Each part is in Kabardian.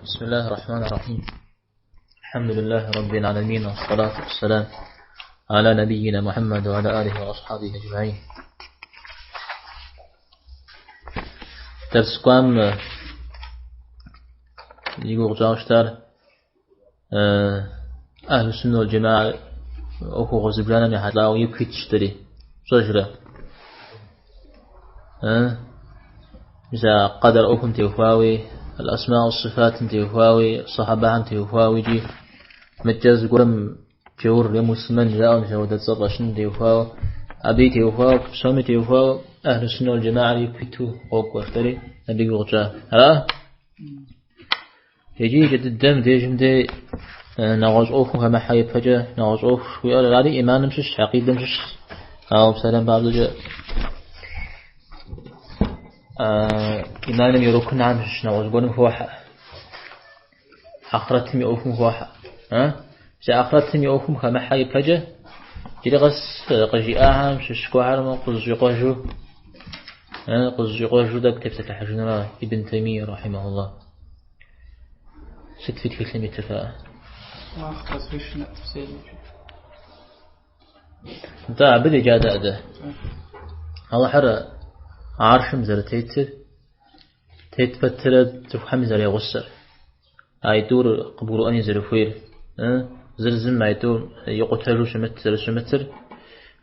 بسم الله الرحمن الرحيم. الحمد لله رب العالمين والصلاة والسلام على نبينا محمد وعلى آله وأصحابه أجمعين. Дерс кӏуам зи гугъу тщӏауэ щытар أهل السنة والجماعة ӏуэхугъуэ зыбжанэм ехьэлӏауэ ику итщ дэри. Пщӏэжрэ? Мис а къэдэр ӏуэхум теухуауи, الأسماء والصفات теухуауи, сахьабэхэм теухуауи икӏи мыдкӏэ зыгуэрым джаур е муслъымэн жаӏэу мис апхуэдэ цӏэ фӏэщыным теухуауэ, абыи теухуауэ, псоми теухуауэ أهل السنة والجماعة ику иту къокӏуэ жытӏэри абы и гугъу тщӏа. Ара? Иджы икӏэ дыдэм дежым де нэгъуэщӏ ӏуэхум хэмыхьэ ипэкӏэ нэгъуэщӏ ӏуэху жыхуиӏэр ари ӏиманым щыщ, гьэкъидэм щыщ. Ауэ псалъэм папщӏэкӏэ ӏиманым и рукнхэм щыщ нэгъуэщӏ гуэрым хохьэ. Ахърэтым и ӏуэхум хохьэ. Мис ахърэтым и ӏуэхум хэмыхьэ ипэкӏэ иджыри къэс къыжиӏахэм щыщ гуэрхэр къызэщӏикъуэжу къызэщӏикъуэжу тӏэкӏу тепсэлъыхьыжынура Ибн Таймия رحمه الله. Сыт фи тхылъым итыр фэ? Аллах возвышен над всеми. Нтӏэ, абы деджа дэ. Аллахьыр аршым зэрытетыр, тет пэтрэ цӏыхухэм зэрегъусэр. Айтӏур къыбгурыӏуэни зэрыхуейр. Зыр зым айтӏур икъутэжу щымыт зэрыщымытыр.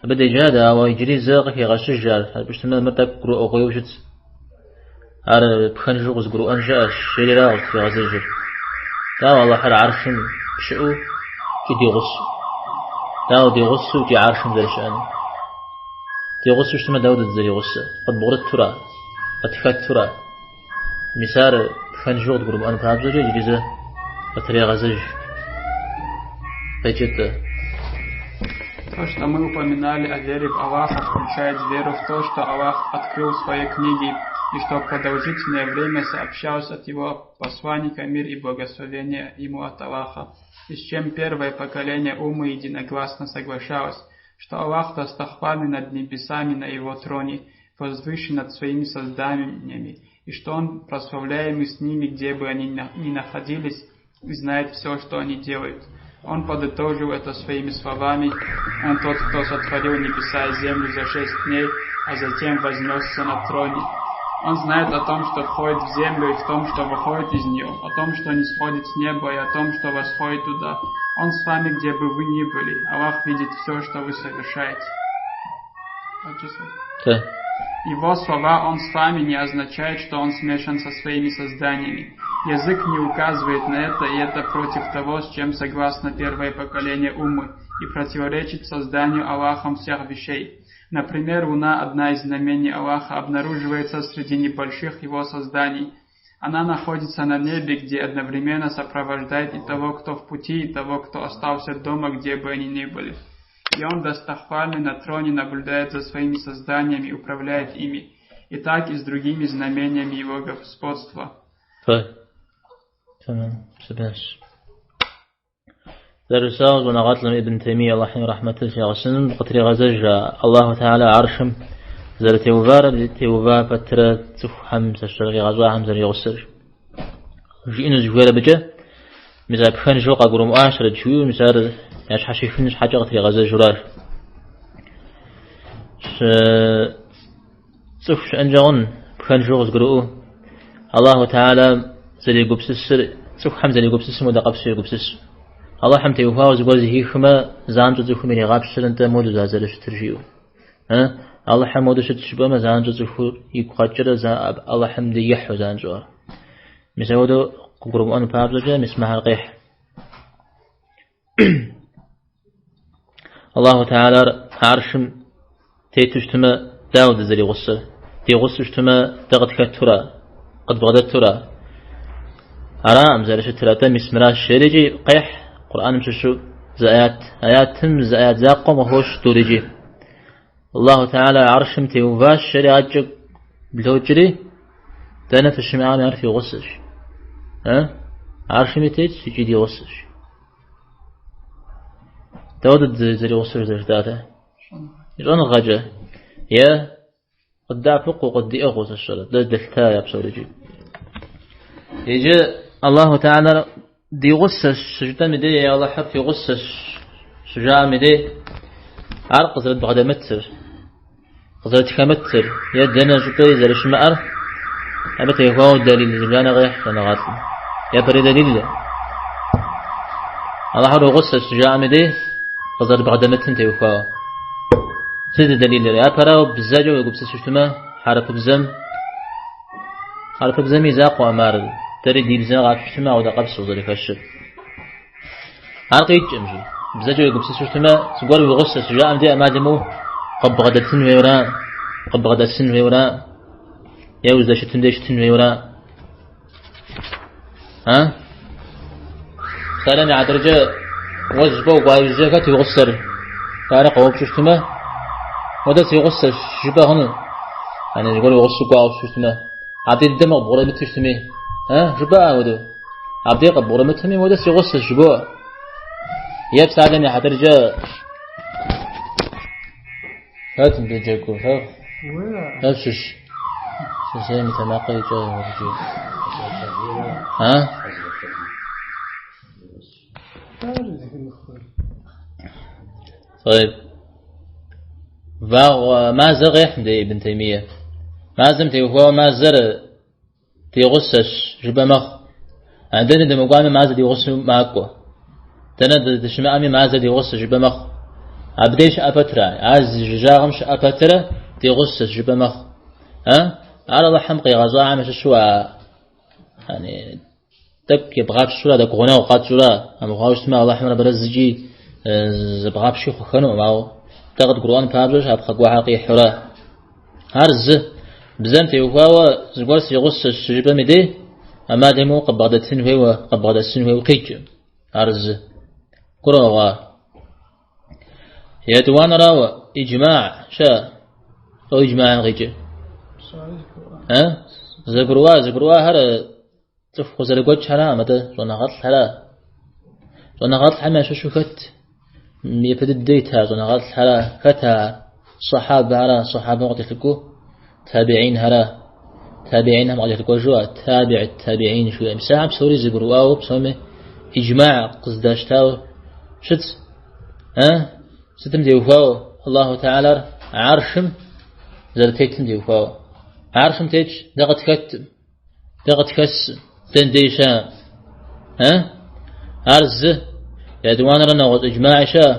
Абы деджа дэ, ауэ иджыри зэ къыхегъэщыж ар. Абы щытмэ, мыр тӏэкӏу гурыӏуэгъуейуэ щытщ. Ар пхэнжу къызыгурыӏуэн щыӏэщ, жери къытригъэзэжыр. Дауэ Аллахьыр аршым щыӏэу икӏи ди гъусэу? Дауэ ди гъусэу икӏи аршым зэрыщыӏэнур? Ди гъусэу щытмэ, дауэ дызэригъусэр? Къыдбгъурытура? Къытхэтура? Мис ар пхэнжу къыдгурымыӏуэн папщӏэкӏэ иджыри зэ къытрегъэзэж. Къеджэт-тӏэ. То, что мы упоминали о вере в Аллаха, включает веру в то, что Аллах открыл в своей книге, и что продолжительное время сообщалось от его посланника мир и благословение ему от Аллаха, и с чем первое поколение уммы единогласно соглашалось, что Аллах достохвальный над небесами на его троне, возвышен над своими созданиями, и что Он прославляемый с ними, где бы они ни находились, и знает все, что они делают. Он подытожил это своими словами: Он тот, кто сотворил небеса и землю за 6 дней, а затем вознесся на троне. Он знает о том, что входит в землю, и в том, что выходит из нее, о том, что нисходит с неба, и о том, что восходит туда. Он с вами, где бы вы ни были. Аллах видит все, что вы совершаете. Да. Его слова «Он с вами» не означает, что он смешан со своими созданиями. Язык не указывает на это, и это против того, с чем согласно первое поколение уммы, и противоречит созданию Аллахом всех вещей. Например, луна, одна из знамений Аллаха, обнаруживается среди небольших его созданий. Она находится на небе, где одновременно сопровождает и того, кто в пути, и того, кто остался дома, где бы они ни были. И он, достохвальный на троне, наблюдает за своими созданиями и управляет ими, и так и с другими знамениями его господства. تمام سباش Зэрыжысӏауэ щӏэныгъэлӏым Ибн Таймия Аллахьым и рахьмэтыр лъигъэсыным къытригъэзэж Аллаху Тэхьэлэ аршым зэрытеувар, теува пэтрэ цӏыхухэм къигъэщӏахэм зэригъусэр. Жиӏэну зыхуейр абыкӏэ, мис а пхэнжу къагурымыӏуащэрэт жиӏэу, мис ар ящхьэщихын щхьэкӏэ къытригъэзэжуращ. Цӏыху щыӏэнкӏэ хъун, пхэнжу къызгурыӏуэу, Аллаху Тэхьэлэ зэрегупсысыр, цӏыхухэм зэрегупсысым хуэдэ къабзэу егупсыс. Аллахьым теухуауэ зыгуэр зэхихмэ, занщӏэу цӏыхум иригъапщэр нтӏэ моду зэрыщытыр жиӏэу. Аллахьым моду щытщ жыпӏэмэ, занщӏэу цӏыхур игу къэкӏрэ Аллахьым дей ихьу занщӏэу ар. Мис апхуэдэу къыгурымыӏуэн папщӏэкӏэ, мис мыхэр къехь. Аллаху Тэхьэлэр аршым тету щытмэ, дауэ дызэригъусэр? Ди гъусэу щытмэ, дэ къытхэтура, къыдбгъэдэтура? Араӏым зэрыщытыр, атӏэ мис мыращ жери икӏи къехь Къурӏэным щыщу зы аят. Аятым зы аят закъуэм къыхощ тӏур икӏи. Аллаху Тэхьэлэ аршым теуващ, жери адэкӏэ блокӏри, дэнэ фыщымыӏами ар фи гъусэщ. Аршыми тетщ икӏи ди гъусэщ. Дауэ дызэригъусэр зэрыжытӏатэ? Щӏэныгъэкӏэ е къыддэӏэпыкъуу, къыддиӏыгъыу сэ сщӏэрэ, дэ дэлъыта я псор икӏи. Иджы Аллаху Теалэр ди гъусэщ щыжытӏэм и дей, Аллахьыр фи гъусэщ щыжаӏэм и дей, ар къызэрыдбгъэдэмытыр, къызэрытхэмытыр е дэнэ щӏыпӏэи зэрыщымыӏэр, абы теухуауэ дэлил зыбжанэ къехь щӏэныгъэлӏым. Япэрей дэлил Аллахьыр уи гъусэщ щыжаӏэм и дей, къызэрыбгъэдэмытым теухуауэ. Сыт дэлилыр? Япэрауэ бзэкӏэ уегупсысу щытмэ, хьэрыпыбзэм Хьэрыпыбзэм и закъуэкъым ар, дэри ди бзэ къапщтэу щытмэ, ауэдэ къабзэу зэрыхэщыр. Ар къикӏым жи. Бзэкӏэ уегупсысу щытмэ, зыгуэр уи гъусэщ жаӏэм дей ӏэмал имыӏэу къыббгъэдэтын хуейуэра, къыббгъэдэсын хуейуэра, е уздэщытым дей щытын хуейуэра. А? Псалъэм и хьэтыркӏэ, уэ зыщӏыпӏэ укӏуа иужькӏэ хэт уи гъусэр? Ар къоупщӏу щытмэ, уэдэ си гъусэщ жыпӏэ хъуну. Яни зыгуэр уи гъусэу кӏуауэ щытмэ, абдей дыдэм къыбгъурымыту щытми, а, жыпӏэ ауэдэу. Абдей къыбгъурымытми, уэдэ си гъусэщ жыбоӏэ. Е псалъэм и хьэтыркӏэ хэт мыбы джэгур, фэ? Фэ фщыщ. Сысейм и тэмакъыр икӏэ иджы. А? طيب вагъуэ мазэр къехь мыдэ Ибн Таймие. Мазэм теухуауэ мазэр ди гъусэщ жыпӏэ мэхъу. А дэнэ дымыкӏуами мазэр ди гъусэу макӏуэ. Дэнэ дыщымыӏэми мазэр ди гъусэщ жыпӏэ мэхъу. Абдей щыӏэ пэтрэ, ар зи жыжьагъым щыӏэ пэтрэ ди гъусэщ жыпӏэ мэхъу. А? Ар Алыхьым къигъэщӏахэм ящыщу а яни тӏэкӏу ебгъапщурэ, тӏэкӏу гъунэгъу къэтщӏурэ, амыхъуауэ щытмэ, Алыхьымрэ абырэ зыкӏи зэбгъапщи хъухэнукъым, ауэ дэ къыдгурыӏуэн папщӏэ щапхъэ гуэрхэр къихьурэ. Ар зы бзэм теухуауэ зыгуэр си гъусэщ щыжыпӏэм и дей, ӏэмал имыӏэу къыббгъэдэтын хуейуэ, къыббгъэдэсын хуейуэ къикӏым. Ар зы. Гурыӏуэгъуа? Етӏуанэрауэ, иджмаӏ щыӏэ. Лӏо иджмаӏым къикӏыр? А? Зэгурыӏуа, зэгурыӏуахэр цӏыху къызэрыгуэкӏхэраӏым, атӏэ щӏэныгъэлӏхэра. Щӏэныгъэлӏхэм ящыщу хэт япэ дыдэ ита щӏэныгъэлӏхэра, хэта сахьабэхэра, сахьабэм къыкӏэлъыкӏуэу табиинхэра, табиинхэм къыкӏэлъыкӏуэжу а табиӏ табиин жиӏэм. Мис ахэр псори зэгурыӏуауэ, псоми иджмаӏ къыздащтауэ щытщ. А? Сытым теухуауэ? Аллаху Теалар аршым зэрытетым теухуауэ. Аршым тетщ, дэ къытхэттым. Дэ къытхэсым, дэн дей щыӏэ. А? Ар зы, етӏуанэрэ нэгъуэщӏ иджмаӏи щыӏэ,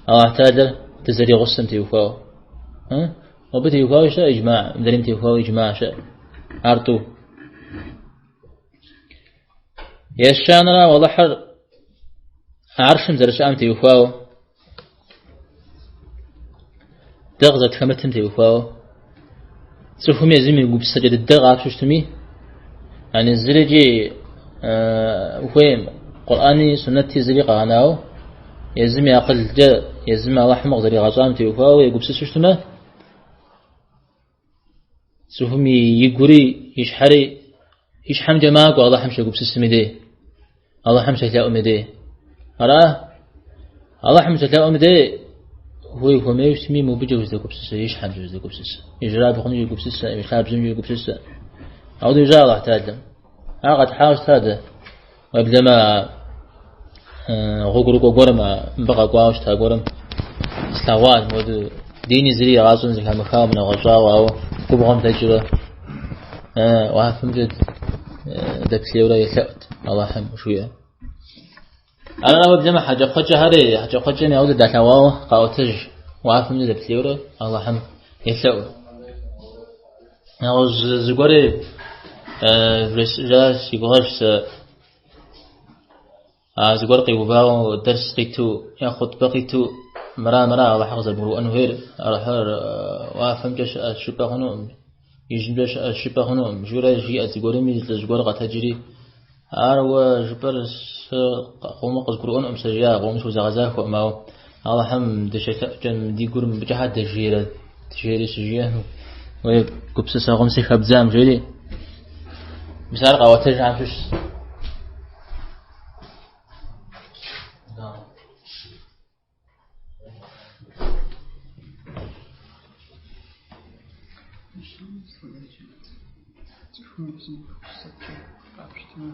Аллахь Теалэр дызэригъусэм теухуауэ. А? Абы теухуауэ щыӏэ иджмаӏ, мыдрейм теухуауэ иджмаӏ щыӏэ. Ар тӏу. Ещанэрауэ Алыхьыр аршым зэрыщыӏэм теухуауэ, Дэ къызэрытхэмытым теухуауэ цӏыхум езым и гупсысэкӏэ дыдэ къапщтэу щытми, яни зырикӏи ухуейм Къурӏэни суннэти зыри къэгъэнауэ, езым и акъылкӏэ, езым Алыхьым къызэригъэщӏам теухуауэ егупсысу щытмэ, цӏыхум игури и щхьэри и щхьэмкӏэ макӏуэ Алыхьым щегупсысым и дей, Алыхьым щелъэӏум и дей. Ара? Алыхьым щелъэӏум и дей хуей хуэмейуэ щытми, мобыкӏэ узэгупсысэ, и щхьэмкӏэ узэгупсысэ, ижьырабгъумкӏэ егупсысэ, и лъабжьэмкӏэ егупсысэ. Ауэдэу ищӏа Алыхь Теалэм. Ар къэтхьауэ щыта дэ. Уеблэмэ гъуэгурыкӏуэ гуэрым, мыбы къэкӏуауэ щыта гуэрым слъэгъуащ мыуэду дини зыри игъащӏэм зэхамыхауэ, мынэгъуэщӏауэ, ауэ губгъуэм дэкӏыурэ уафэмкӏэ дэплъейурэ елъэӏут Аллахьым жиӏэ. Ара уеблэмэ хьэкӏэкхъуэкӏэхэри, хьэкӏэкхъуэкӏэми ауэдэ далъэгъуауэ къаӏуэтэж уафэмкӏэ дэплъейурэ Аллахьым елъэӏу. Нэгъуэщӏ зыгуэри вжесӏэжа си гугъэщ сэ а зыгуэр къиувауэ дэрс къиту е хъутӏбэ къиту мыра мыра Алыхьыр къызэрыбгурыӏуэн хуейр, Алыхьыр уафэмкӏэ щыӏэщ жыпӏэ хъунукъым, ижьымкӏэ щыӏэщ жыпӏэ хъунукъым, жиӏэурэ жиӏэт зыгуэрми лӏыжь гуэр къэтэджри, ар уэ жыпӏэр сэ къомыр къызгурыӏуэнукъым, сэ жиӏа къомыр схузэгъэзахуэкъым, ауэ Алыхьым дыщелъэӏукӏэ ди гур мыбыкӏэ щхьэ дэжейрэ жери щыжиӏэм, уей гупсысэгъуэм сыхэбдзам жери. Мис ар къаӏуэтэжам щыщщ. Цӏыхум езым и гупсысэкӏэ къапщтэмэ.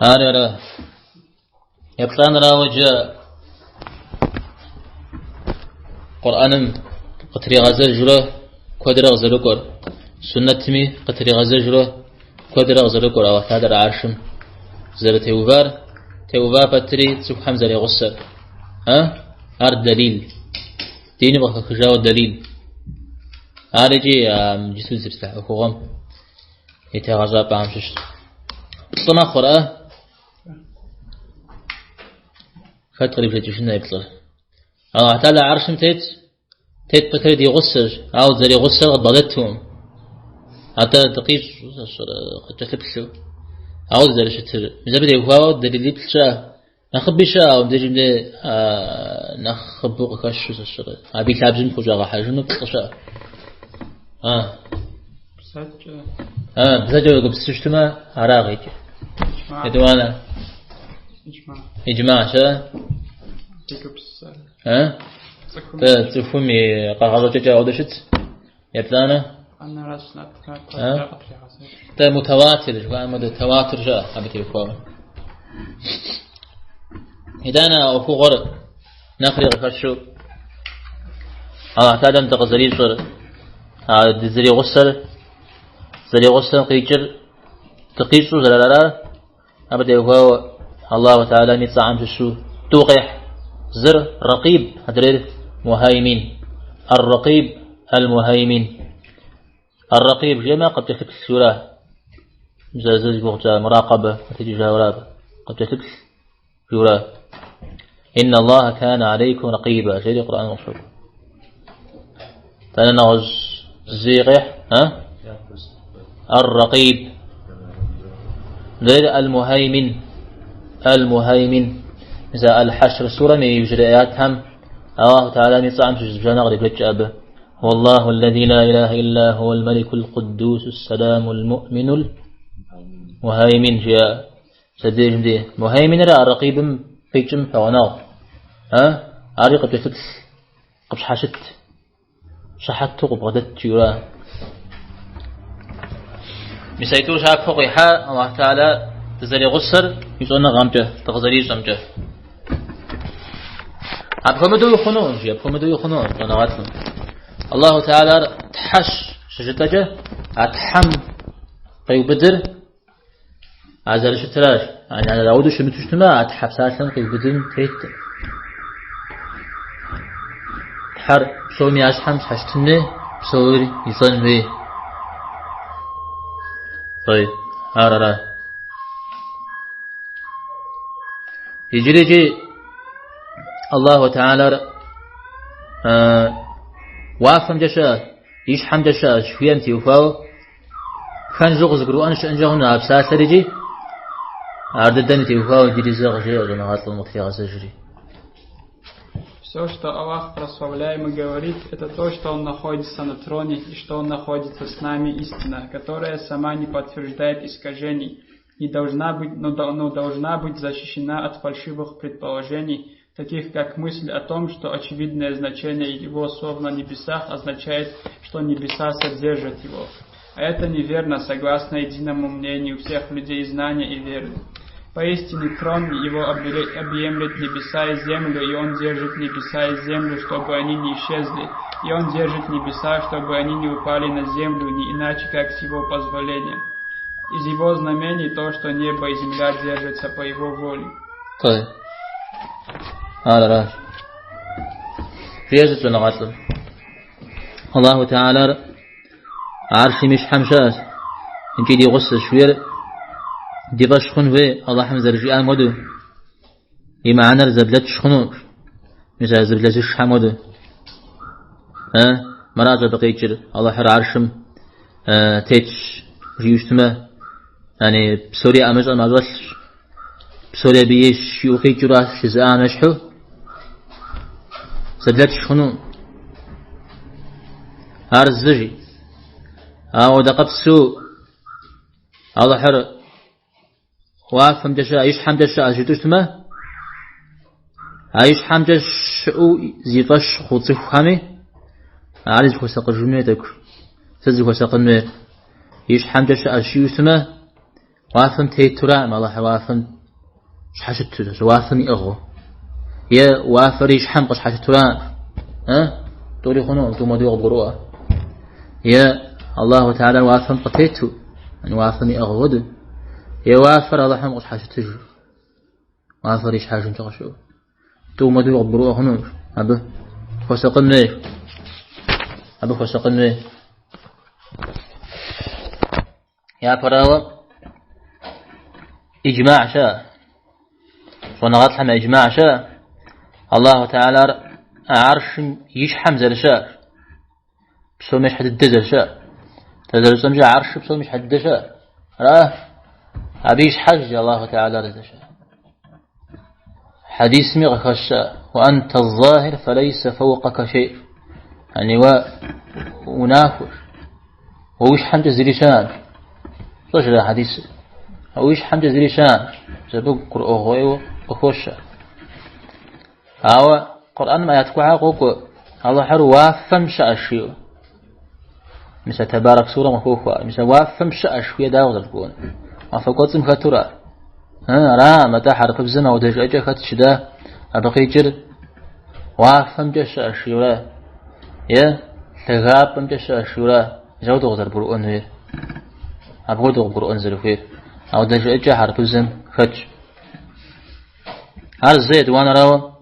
Ар ара. Еплӏанэрауэ иджы Къурӏэным къытригъэзэжурэ куэдрэ къызэрыкӏуэр, суннэтми къытригъэзэжурэ куэдрэ къызэрыкӏуэр, Аллахь Тэхьэлэр гьэршым зэрытеувар, теува пэтри цӏыхухэм зэрегъусэр. А? Ар дэлил. Диным къыхэхыжауэ дэлил. Ар икӏи иджыпсту дызэпсэлъа ӏуэхугъуэм и тегъэщӏапӏэхэм щыщщ. Плӏы мэхъур, а? Хэт кърибжэкӏыжын а плӏыр? Аллахь Тэхьэлэ гьэршым тетщ, тет пэтри ди гъусэщ, ауэ дызэригъусэр къыдбгъэдэтукъым. Атӏэ дыкъищӏу, къыткӏэлъыплъу. Ауэ дызэрыщытыр. Мис абы теухуауэ дэлилиплӏ щыӏэ. Нэхъыби щыӏэ, ауэ мыбдежым де нэхъыбэу къыхэщу сэ Абы и лъабжьэм хущӏагъэхьэжыну плӏы щыӏэ. Бзэкӏэ. Бзэкӏэ уегупсысу щытмэ, ара къикӏыр. Етӏуанэ. Иджма, щэ? Тэ цӏыхум и къэгъэщӏэкӏэкӏэ ауэдэ щыт. Еплӏанэ? Тэ мутаватир жыхуаӏэм хуэдэ таватир щыӏэ абы теухуауэ. Итӏанэ а ӏуэхугъуэр нэхъри къыхэщу Аллахь Тэхьэлэм дыкъызэрищӏэр, а дызэригъусэр, зэригъусэм къикӏыр дыкъищӏу зэрарар, абы теухуауэ Аллаху Тэхьэлэм и цӏэхэм щыщу тӏу къехь. Зыр Ракъиб, адрейр Мухаймин. Ар-Ракъиб, Аль-Мухаймин. Ар-Ракъиб жиӏэмэ къыпкӏэлъыплъ жиӏэура. Зэ зи гугъу тщӏа муракъэбэ къытекӏыжауэра абы. Къыпкӏэлъыплъ жиӏэура. Инна Аллаха кана алейкум ракъиба, жери Къурӏэным къыщокӏуэ. Тӏанэ нэгъуэщӏ зыи къехь, а? Ар-Ракъиб. Мыдрейр Аль-Мухаймин. Аль-Мухаймин. Мис а Аль-Хьэшр сурэм и иужьрей аятхэм Аллаху Тэхьэлэм и цӏэхэм щыщ зыбжанэ кърибжэкӏ абы. هو الله الذي لا إله إلا هو الملك القدوس السلام المؤمن المهيمن жиӏэ. Садежым де Мухайминыр а Ракъибым къикӏым пэгъунэгъу. А? Ари къыпкӏэлъыплъ, къыпщхьэщыт, щыхьэту къыбгъэдэт жиӏэура. Мис айтӏур щапхъэу къихьа Аллахь Тэхьэлэ дызэригъусэр и щӏэныгъэмкӏэ, дыкъызэрищӏэмкӏэ. Апхуэмыдэуи хъунукъым, жи, апхуэмыдэуи хъунукъым щӏэныгъэлӏым. Аллаху Тэхьэлэр Тхьэщ щыжытӏэкӏэ, а Тхьэм къиубыдыр а зэрыщытыращ. Ауэдэу щымыту щытмэ, а Тхьэ псалъэм къиубыдым теткъым. Тхьэр псоми я щхьэм щхьэщытын хуей, псори ищӏэн хуей. طيب, ар ара. Иджыри икӏи Аллаху Тэхьэлэр уафэмкӏэ щыӏэ, и щхьэмкӏэ щыӏэ жыхуиӏэм теухуауэ пхэнжу къызыгурыӏуэн щыӏэнкӏэ хъуну а псалъэр икӏи ар дыдэм теухуауэ иджыри зэ къыжеӏэ щӏэныгъэлӏым къытригъэзэжри. Все, что Аллах прославляемый говорит, это то, что Он находится на троне и что Он находится с нами истина, которая сама не подтверждает искажений, не должна быть, но, но должна быть защищена от фальшивых предположений, таких как мысль о том, что очевидное значение его слов на небесах означает, что небеса содержат его. А это неверно, согласно единому мнению всех людей знания и веры. Поистине трон его объемлет небеса и землю, и он держит небеса и землю, чтобы они не исчезли. И Он держит небеса, чтобы они не упали на землю, не иначе, как с Его позволения. Из Его знамений то, что небо и земля держатся по Его воле. طيب. Ар аращ. Жиӏэщ щӏэныгъэлӏым. Аллаху Теалэр аршым и щхьэм щыӏэщ. Икӏи ди гъусэщ жиӏэр ди фӏэщ хъун хуей Аллахьым зэрыжиӏам хуэдэу. И мыхьэнэр зэблэтш хъуну. Мис а зэблэзышхэм хуэдэу. Мыращ абы къикӏыр. Аллахьыр аршым тетщ жиӏэу щытмэ, яни псори ӏэмыщӏэм ӏэщӏэлъщ. Псори абы ейщ жиӏэу къикӏыуращ жызыӏам ещхьу зэблэтш хъуну. Ар зы жи. Ауэ дэкъэпсу Алыхьыр уафэмкӏэ щыӏэ, и щхьэмкӏэ щыӏэ жытӏэу щытмэ, а и щхьэмкӏэ щыӏэу зи фӏэщ хъу цӏыхухэми ари зыхуэсакъыжын хуей тӏэкӏу. Сыт зыхуэсакъын хуейр? И щхьэмкӏэ щыӏэщ жиӏэу щытмэ, Уафэм тетуракъым Алыхьыр уафэм щхьэщыту, уафэм иӏыгъыу. Е уафэр и щхьэм къыщхьэщытуракъым. Тӏури хъуну, тӏум хуэдэу къыбгурыӏуэ. Е Аллаху Теалэр уафэм къытету, уафэм иӏыгъ хуэдэу. Е уафэр Алыхьым къыщхьэщытыжу. Уафэр и щхьэжымкӏэ къыщыӏэу. Тӏум хуэдэу къыбгурыӏуэ хъуну абы хуэсакъын хуей. Абы хуэсакъын хуей. Япэрауэ, иджмаӏ щыӏэ. Щӏэныгъэлӏхэм я иджмаӏ щыӏэ. Аллаху Теалэр аршым и щхьэм зэрыщыӏэр. Псом ищхьэ дыдэ зэрыщыӏэр. Дэ зэрытщӏэмкӏэ аршыр псом ищхьэ дыдэ щыӏэр. Ара? Абы и щхьэж Аллаху Теалэр здэщыӏэр. Хьэдисми къыхэщ щыӏэ. Уа анта захир фалейсэ фэукъэкэ шей. Яни уэ унахуэщ. Уэ уи щхьэмкӏэ зыри щыӏэкъым. Пщӏэжрэ хьэдисыр? Уэ уи щхьэмкӏэ зыри щыӏэкъым. Абы гурыӏуэгъуейуэ къыхощ. Ауэ Къурӏэным аят куэд къокӏуэ Алыхьыр уафэм щыӏэщ жиӏэу. Мис а Табарак сурэм къыхохуэ. Мис а уафэм щыӏэщ жиӏэ дауэ къызэрыбгурыӏуэнур? Уафэ кӏуэцӏым хэтура? Ара, атӏэ хьэрыпыбзэм ауэдэ жыӏэкӏэ хэтщ да, абы къикӏыр уафэмкӏэ щыӏэщ жиӏэура? Е лъагапӏэмкӏэ щыӏэщ жиӏэура? Мис ауэдэу къызэрыбгурыӏуэн хуейр. Апхуэдэу къыбгурыӏуэн зэрыхуейр. Ауэдэ жыӏэкӏэ хьэрыпыбзэм хэтщ. Ар зы етӏуанэрауэ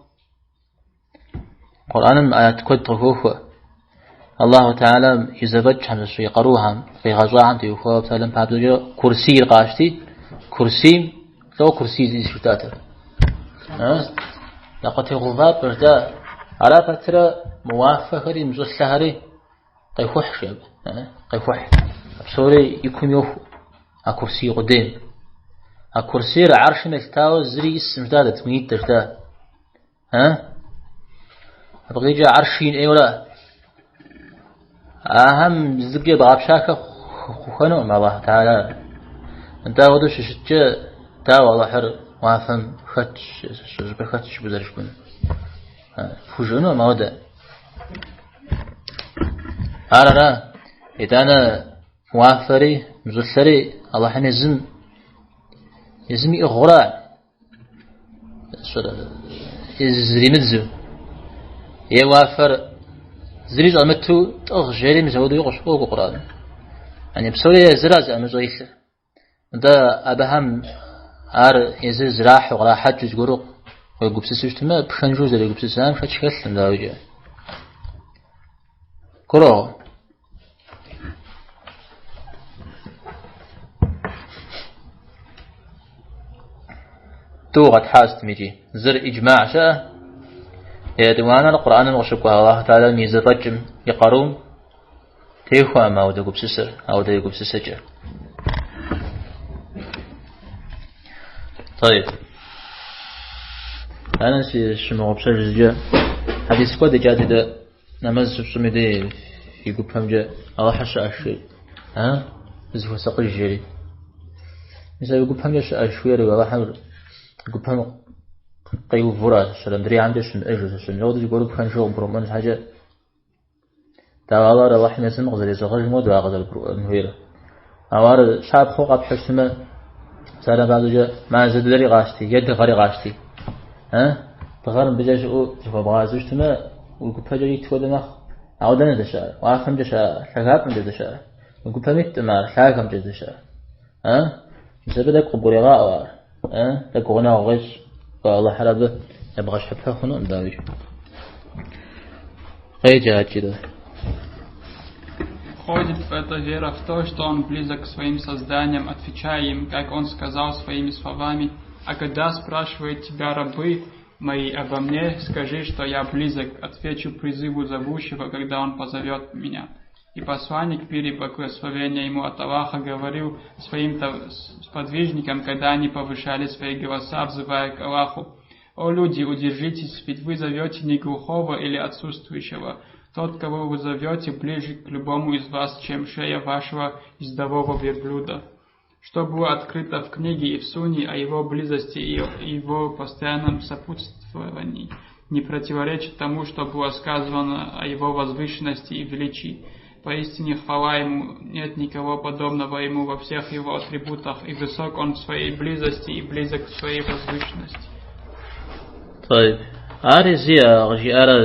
Къурӏэным аят куэд къыхохуэ. Аллаху Теалэм и зэфӏэкӏхэм щыщ и къарухэм, къигъэщӏахэм теухуауэ псалъэм папщӏэкӏэ курсийр къащти, курсийм лӏо курсий зиӏыс жытӏатэр. Лъакъуэтегъэувапӏэ жытӏа. Ара пэтрэ мы уафэхэри, мы щӏылъэхэри къехухь жи абы, къехухь. А псори и кум йоху, а курсий къудейм. А курсийр аршым елъытауэ зыри исым жытӏа, дэ цӏыкӏунитӏэ жытӏа. Абы къикӏыр арш ин ӏейуэра? Ахэм зыкӏи ебгъэпщахэ хъухэнукъым Аллахь Теалэр. Нтӏэ апхуэдэу щыщыткӏэ, дауэ Аллахьыр уафэм хэтщ, щӏыпӏэ хэтщ жыпӏэу зэрыжыпӏэнур? Пхужыӏэнукъым ауэдэ. Ар ара? Итӏанэ уафэри, щӏылъэри Аллахьым езым иӏыгъыура? Зримыдзу. Е уафэр зыри щӏэмыту тӏыгъ жери мис апхуэдэуи къыщокӏуэ Къурӏэным. Яни псори езыра зи ӏэмыщӏэ илъыр. Нтӏэ абыхэм ар езыр зрахьу, кърахьэкӏыу зыгуэру уегупсысу щытмэ, пхэнжу зэрегупсысам шэч хэлъкъым, дауикӏэ. Гурыӏуэгъуэ? Тӏу къэтхьащ икӏи. Зыр иджмаӏ щыӏэ, етӏуанэр Къурӏэным къыщыкӏуа Аллаху Теалэм и зэфӏэкӏым, и къарум техуэкъым ауэдэ гупсысэр, ауэдэ егупсысэкӏэ. طيب. Ана сщымыгъупщэж зыкӏэ хьэдис куэд икӏа дыдэ Нэмэз щыпщӏым и дей фи гупэмкӏэ Алыхьыр щыӏэщ жери. А? Зыхуэсакъыж жери. Мис а гупэмкӏэ щыӏэщ жиӏэр Алыхьыр гупэм къиувуращ, мыдрейхэмкӏэ щымыӏэжу, щымыӏэу зыгуэру пхэнжу къыбгурымыӏуэн щхьэкӏэ. Дауэ ар Алыхьым езым къызэрезэгъыжым хуэдэу ар къызэрыбгурыӏуэн хуейр. Ауэ ар щапхъэу къэпхьу щытмэ, псалъэм папщӏэкӏэ мазэ дыдэри къащти, е дыгъэри къащти. Дыгъэр мыбыкӏэ щыӏэу зыхуэбгъазэу щытмэ, уи гупэкӏэ ит хуэдэ мэхъу. Ауэ дэнэ здэщыӏэр? Уафэмкӏэ щыӏэ, лъагапӏэмкӏэ здэщыӏэр. Уи гупэм иткъым ар, лъагэмкӏэ здэщыӏэр. А? Мис абы тӏэкӏу къыбгурегъаӏуэ ар. А? Тӏэкӏу гъунэгъу къещӏ. Алыхьыр абы ебгъэщхьыпэ хъунукъым, дауикӏ. Къеджэ адэкӏэ. Входит в это вера в то, что он близок к своим созданиям, отвечая им, как он сказал своими словами, «А когда спрашивают тебя рабы мои обо мне, скажи, что я близок, отвечу призыву зовущего, когда он позовет меня». И посланник, мир и благословение ему от Аллаха, говорил своим сподвижникам, когда они повышали свои голоса, взывая к Аллаху, «О люди, удержитесь, ведь вы зовете не глухого или отсутствующего. Тот, кого вы зовете, ближе к любому из вас, чем шея вашего ездового верблюда». Что было открыто в книге и в Сунне о его близости и его постоянном сопутствовании, не противоречит тому, что было сказано о его возвышенности и величии. Поистине хвала ему, нет никого подобного ему во всех его атрибутах, и высок он в своей близости и близок к своей возвышенности. طيب Ари зи къыжиӏарэ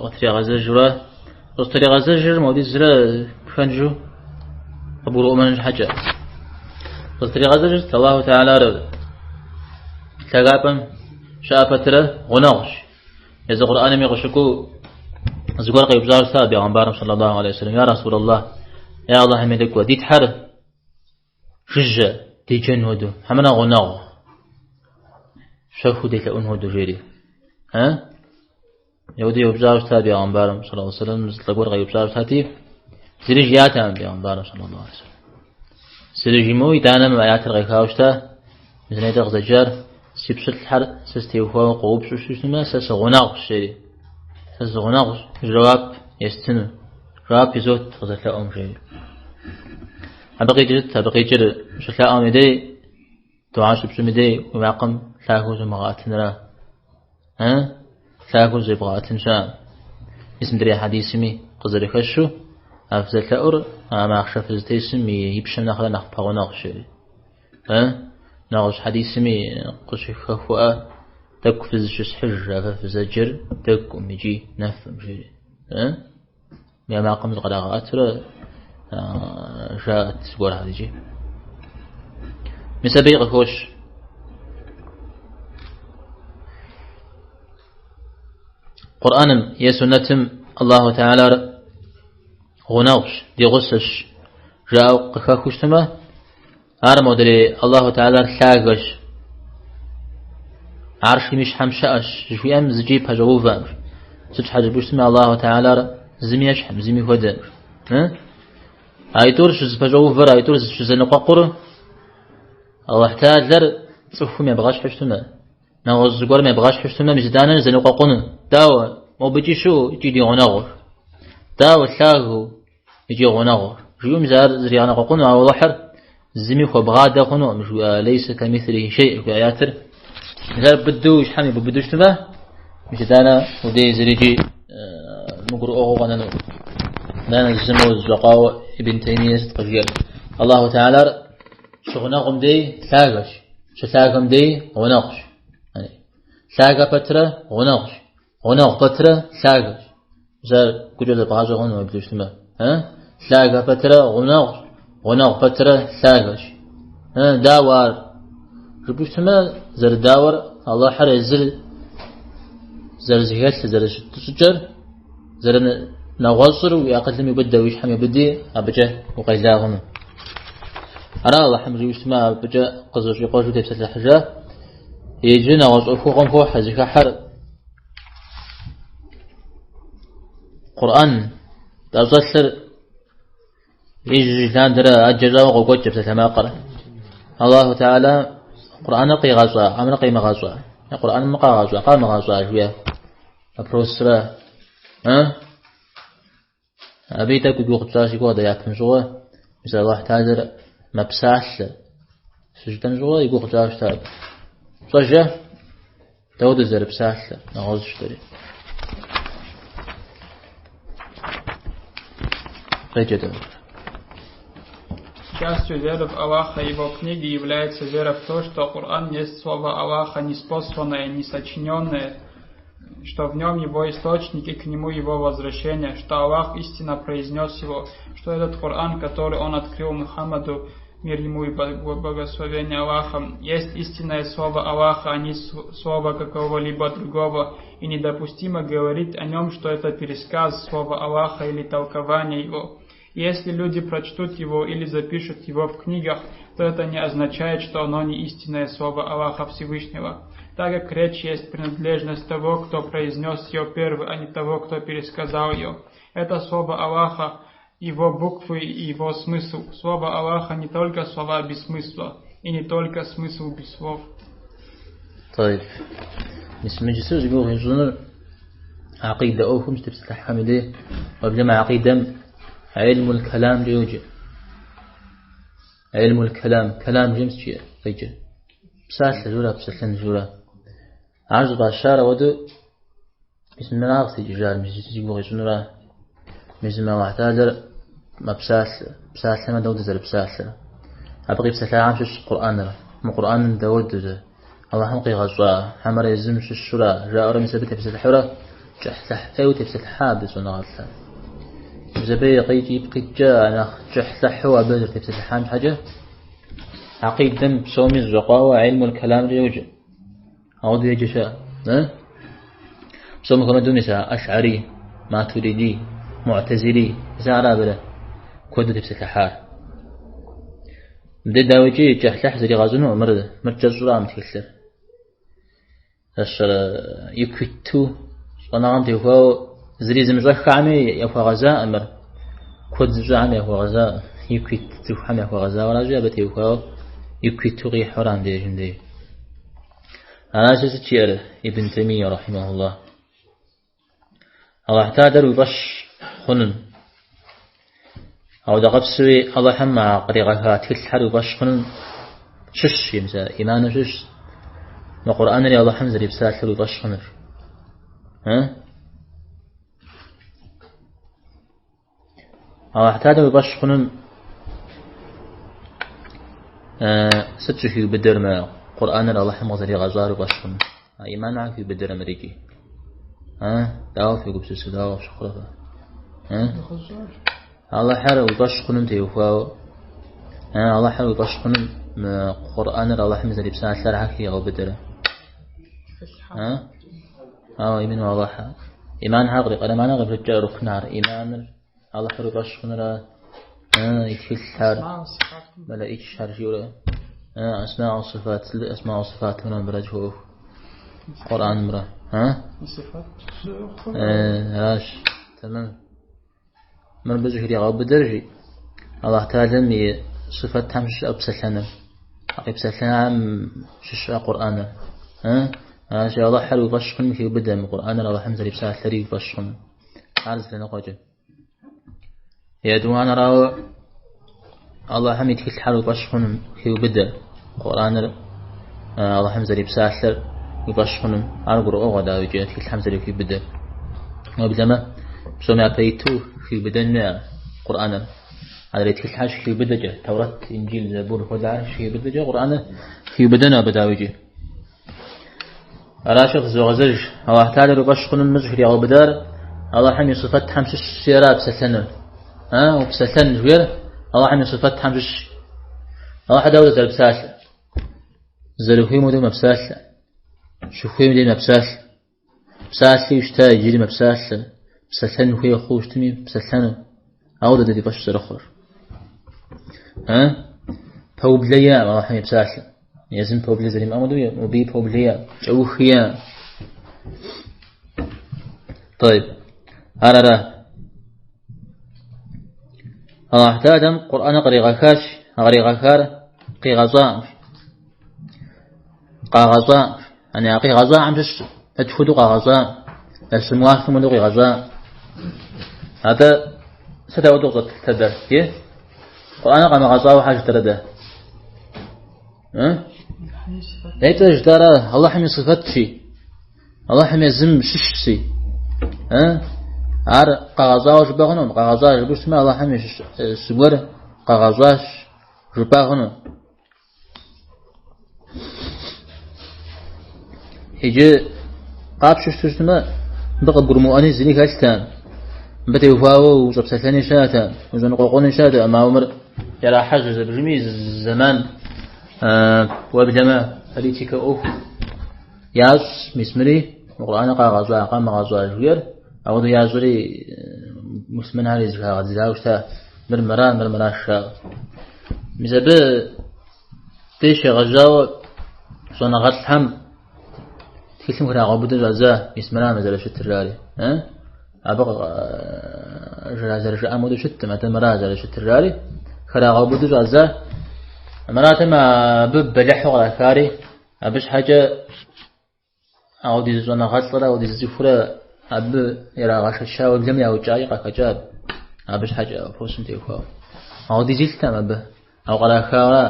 къытригъэзэжурэ, къызытригъэзэжыр модизрэ пхэнжу къыбгурыӏуэмэн щхьэкӏэ. Къызытригъэзэжырт Аллаху Теалар лъагапӏэм щыӏэ пэтрэ гъунэгъущ. Езы Къурӏэнми къыщыкӏуэу зыгуэр къеупщӏауэ щыта бегъымбарым саллаллаху алейхи вассалам, Я Расулаллах, я Аллахьым и лӏыкӏуэ, ди Тхьэр жыжьэ деджэн хуэдэу, хьэмэрэ гъунэгъу щэхуу делъэӏун хуэдэу жери. А? Ауэдэу еупщӏауэ щыта бегъымбарым, саллаллаху алейхи вассалам, зы лӏы гуэр къеупщӏауэ щытати, зыри жиӏатэкъым бегъымбарым, саллаллаху алейхи вассалам. Зыри жимыӏэу итӏанэ мы аятыр къехауэ щыта, мис нетӏэ къызэджар, си пщылӏхэр сэ стеухуауэ къоупщӏу щытмэ, сэ сыгъунэгъущ, жери. Сэ сыгъунэгъущ, жэуап естыну. Жэуап изот къызэлъэӏум, жери. Абы къикӏыр сыт? Абы къикӏыр щылъаӏуэм и дей, дуа щыпщӏым и дей уи макъым лъагэу зумыгъэӏэтынра? А? Лъагэу зебгъэӏэтын щыӏэкъым. Мис мыдрей хьэдисми къызэрыхэщу, а фызэлъэӏур а махъшэ фызытесым и пщэм нэхърэ нэхъ пэгъунэгъущ, жери. А? Нэгъуэщӏ хьэдисми къыщыхэхуэӏэ тӏэкӏу фызыщысхьыж, а фэ фызэджэр дэгукъым икӏи нэфым, жери. А? Я макъым зыкърагъэӏэтурэ жаӏэт зыгуэрхэр икӏи. Мис абыи къыхощ. Къурӏэным е суннэтым Аллаху Теалар гъунэгъущ, ди гъусэщ, жаӏэу къыхэхыу щытмэ, Ар модрей Аллаху Теалар лъагэщ, аршым и щхьэм щыӏэщ, жыхуиӏэм зыкӏи пэщӏэувэкъым. Сыт щхьэ жыпӏэу щытмэ, Аллаху Теалар зыми ещхьым, зыми хуэдэкъым. Аитӏур щызэпэщӏэувэр, аитӏур щызэныкъуэкъур Аллаху Теалар цӏыхум ебгъэщхьу щытмэ, нэгъуэщӏ зыгуэрым ебгъэщхьу щытмэ, мис итӏанэ зэныкъуэкъуну. Дауэ, мобыкӏи щыӏэу икӏи ди гъунэгъур. Дауэ лъагэу икӏи гъунэгъур. Жиӏэу мис ар зригъэныкъуэкъуну, ауэ Алыхьыр зыми хуэбгъадэ хъунукъым, жиӏа лейсэ кэмислихи шей жиӏа аятыр. Мис ар быдэу и щхьэм ибубыду щытмэ, мис итӏанэ удей зырикӏи мыгурыӏуэгъуэу къэнэну. Итӏанэ зы моуэ зэщӏэкъуауэ Ибн Теймие сыт къыжиӏэр? Аллаху Теалар щыгъунэгъум дей лъагэщ, щылъагэм дей гъунэгъущ. Лъагэ пэтрэ гъунэгъущ. Гъунэгъу пэтрэ лъагэщ. Мис ар гукӏэ зэбгъащӏэ хъуну апхуэдэу щытмэ. Лъагэ пэтрэ гъунэгъущ, гъунэгъу пэтрэ лъагэщ. Дауэ ар? Жыпӏэу щытмэ, зэрыдауэр Алыхьыр езыр зэрызэхэлъыр, зэрыщыт щӏыкӏэр, зэрынэгъуэщӏыр уи акъылым иубыдэ, уи щхьэм иубыди, абыкӏэ укъела хъуну. Ара Алыхьым жиӏэу щытмэ, абыкӏэ къызэщӏикъуэжу тепсэлъыхьыжа. Иджы нэгъуэщӏ ӏуэхугъуэм хохьэ зыхыхьэр Къурӏэн тӏэщӏэлъыр ижь-ижьыж лъандэрэ ӏэджэ щӏауэ къокӏуэкӏ псалъэмакъыр. Аллаху Теала Къурӏэныр къигъэщӏа, хьэмэрэ къимыгъэщӏа? Къурӏэным къагъэщӏа, къамыгъэщӏа жиӏэ вопросрэ. А? Абы и тӏэкӏу и гугъу тщӏащ и гугъэ дэ япэм щыгъуэ, мис Аллахь Теалэр мэпсалъэ. Щыжытӏэм щыгъуэ и гугъу тщӏащ щыта абы. Пщӏэжэ, дауэ дызэрыпсалъэ, нэгъуэщӏ щытэри. Къеджэ дауэ. Частью веры в Аллаха и его книги является вера в то, что Коран есть слово Аллаха, ниспосланное, не сочиненное, что в нем его источник и к нему его возвращение, что Аллах истинно произнес его, что этот Коран, который он открыл Мухаммаду, мир ему и благословение Аллаха, есть истинное слово Аллаха, а не слово какого-либо другого, и недопустимо говорить о нем, что это пересказ слова Аллаха или толкование его. Если люди прочтут его или запишут его в книгах, то это не означает, что оно не истинное слово Аллаха Всевышнего, так как речь есть принадлежность того, кто произнес ее первый, а не того, кто пересказал ее. Это слово Аллаха, его буквы и его смысл. Слово Аллаха не только слова без смысла, и не только смысл без слов. طيب. Мис мы иджы зи гугъу ищӏынур гьэкъидэ ӏуэхум щытепсэлъыхьхэм и дей, уеблэмэ гьэкъидэм гьилмул кэламкӏэ йоджэ. Гьилмул кэлам, кэлам жиӏэм сыт жиӏэр къикӏыр? Псалъэ жура, псэлъэн жура. Ар щӏыфӏащар ауэдэу мис мыра къызытекӏыжар, мис зи гугъу ищӏынура. Мис мы Аллахь Тэхьэлэр мэпсалъэ, псалъэмэ дауэдэу зэрыпсалъэр. Абы къипсэлъахэм щыщ Къурӏэныр. Мы Къурӏэным дауэдэу Аллахьым къигъэщӏа хьэмэрэ езым щыщура, жаӏэурэ мис абы тепсэлъыхьурэ кӏыхьлӏыхь ӏейуэ тепсэлъыхьа абы щӏэныгъэлӏхэр. Мис абы къикӏ ипкъ иткӏэ нэхъ кӏыхьлӏыхьу абы зэрытепсэлъыхьам щхьэкӏэ гьэкъидэм псоми зэщӏэкъуауэ гьилмул кэламкӏэ йоджэ. Ауэдэу еджэ щыӏэ. Псом хуэмыдэу мис а Ашӏари, Матуриди, Муӏтэзили, мис ара абырэ куэду тепсэлъыхьар. Мыбдей дауикӏи кӏыхьлӏыхь зригъэщӏыну мыр кӏэщӏура мы тхылъыр. Ащэрэ ику иту щӏэныгъэм теухуауэ зыри зымыщӏэххэми яхуэгъэзаӏым мыр. Куэд зыщӏэхэм яхуэгъэзаӏым, ику ит цӏыхухэм яхуэгъэзауэ аращи, абы теухуауэ ику иту къихьура мыбдежым деж. Аращи сыт жиӏэр Ибн Таймия рахьимахуллах? Аллахь Тэхьэлэр уи фӏэщ хъуным. Ауэдэ къабзэуи Аллахьым а къригъэха тхылъхэр уи фӏэщ хъуным щыщщ, мис а иманым щыщщ. Мы Къурӏэнри Аллахьым зэрипсалъэр уи фӏэщ хъуныр. Аллахь Тэхьэлэр уи фӏэщ хъуным сыт щӏыхиубыдэр мы Къурӏэныр Аллахьым къызэригъэщӏар уи фӏэщ хъуным? А иманыр хиубыдэрэ мырикӏи? Дауэ фегупсысу, дауэ къыфщыхъурэ фэ? Аллахьыр уи фӏэщ хъуным теухуауэ, Аллахьыр уи фӏэщ хъуным мы Къурӏэныр Аллахьым зэрипсалъэр хьэ хигъэубыдэрэ? Ауэ имину Аллахьа. Иманхэр кърикъэрэманэ къибжэкӏэ рукнхэр. Иманыр Аллахьыр уи фӏэщ хъунрэ, и тхылъхэр, мэлэӏичхэр жиӏэурэ, асмау сыфат, асмау сыфатымрэ мыбырэ жыхуэӏуэху. Къурӏэнымрэ. Аращ. Тэмэм. Мыр абы щӏыхригъэубыдэр жи. Аллахь Тэхьэлэм и сыфэтхэм щыщыӏэ псэлъэныр. А къипсэлъам щыщыӏэ Къурӏэныр. Аращи, Аллахьыр уи фӏэщ хъуным хиубыдэ мы Къурӏэныр Аллахьым зэрипсалъэри уи фӏэщ хъуным. Ар зы лъэныкъуэкӏэ. Етӏуанэрауэ, Аллахьым и тхылъхэр уи фӏэщ хъуным хиубыдэ Къурӏэныр Аллахьым зэрипсалъэр уи фӏэщ хъуным. Ар гурыӏуэгъуэ дауикӏи тхылъхэм зэрыхиубыдэр. Уеблэмэ, псом япэ иту хиубыдэн хуей а Къурӏэныр. Адрей тхылъхэр щыхиубыдэкӏэ, Тэурэт, Инджил, Забур хуэдэхэр щыхиубыдэкӏэ Къурӏэныр хиубыдэну абы дауикӏи. Аращи къызогъэзэж, Аллахь Тэхьэлэр уи фӏэщ хъуным мыр щӏыхригъэубыдар Аллахьым и сыфэтхэм щыщщи ара псэлъэныр. А, упсэлъэн жыхуиӏэр Аллахьым и сыфэтхэм щыщщ. Аллахьыр дауэ зэрыпсалъэр? Зэрыхуейм хуэдэу мэпсалъэ. Щыхуейм дей мэпсалъэ. Псалъэу щыта иджыри мэпсалъэ. Псэлъэн хуей хъуу щытми, псэлъэну. Ауэ дэ ди фӏэщ зэрыхъур. А? Пэублэ иӏэкъым Аллахьым и псалъэ. Езым пэублэ зэримыӏэм хуэдэу, мыбыи пэублэ иӏэ, кӏэух иӏэ. Тӏэйб. Ар ара. Аллахь Тэхьэлэм Къурӏэныр къригъэхащ, а къригъэхар къигъэщӏакъым. Къагъэщӏакъым. Ани а къигъэщӏахэм щыщ дэ тхуэдэу къагъэщӏа, дэ щӏым уафэм хуэдэу къигъэщӏа. Атӏэ сыт ауэдэу къыщӏэтлъытэр дэ? Е? Къурӏэныр къамыгъэщӏауэ хьэ жытӏэрэ дэ? Нетӏэ жытӏара Аллахьым и сыфэтщи, Аллахьым езым щыщщи. Ар къагъэщӏауэ жыпӏэ хъуну? Къагъэщӏа жыпӏэу щытмэ, Аллахьым и зыгуэр къагъэщӏащ жыпӏэ хъуну? Иджы Къапщу щыту щытмэ, мыбы къыбгурымыӏуэни зыри хэлътэкъым. Мыбы теухуауэ ущӏэпсэлъэни щыӏэтэкъым, ущӏэныкъуэкъуни щыӏэтэкъым, ауэ мыр ярахьэжьэ зэбжыми зэман уеблэмэ политикэ ӏуэху ящӏ, мис мыри Къурӏэныр къагъэщӏа, къамыгъэщӏа жиӏэр, ауэдэу ящӏри муслъымэнхэр зыхагъэдзауэ щыта, мыр мыра, мыр мыраш жаӏэу. Мис абы дей щегъэжьауэ щӏэныгъэлӏхэм тхылъым храгъэубыдэу щӏадза, мис мыра мы зэрыщытыр жари. Абы зэрыжаӏам хуэдэу щыткъым, атӏэ мыра зэрыщытыр жари, храгъэубыдэу щӏадза. Мыратэмэ абы бэлыхьу кърахари, абы щхьэкӏэ ауэдиз щӏэныгъэлӏрэ ауэдиз цӏыхурэ абы ирагъэшэча, уеблэмэ яукӏаи къахэкӏа абы щхьэкӏэ вопросым теухуауэ. Ауэдиз илътэкъым абы, ауэ кърахауэ,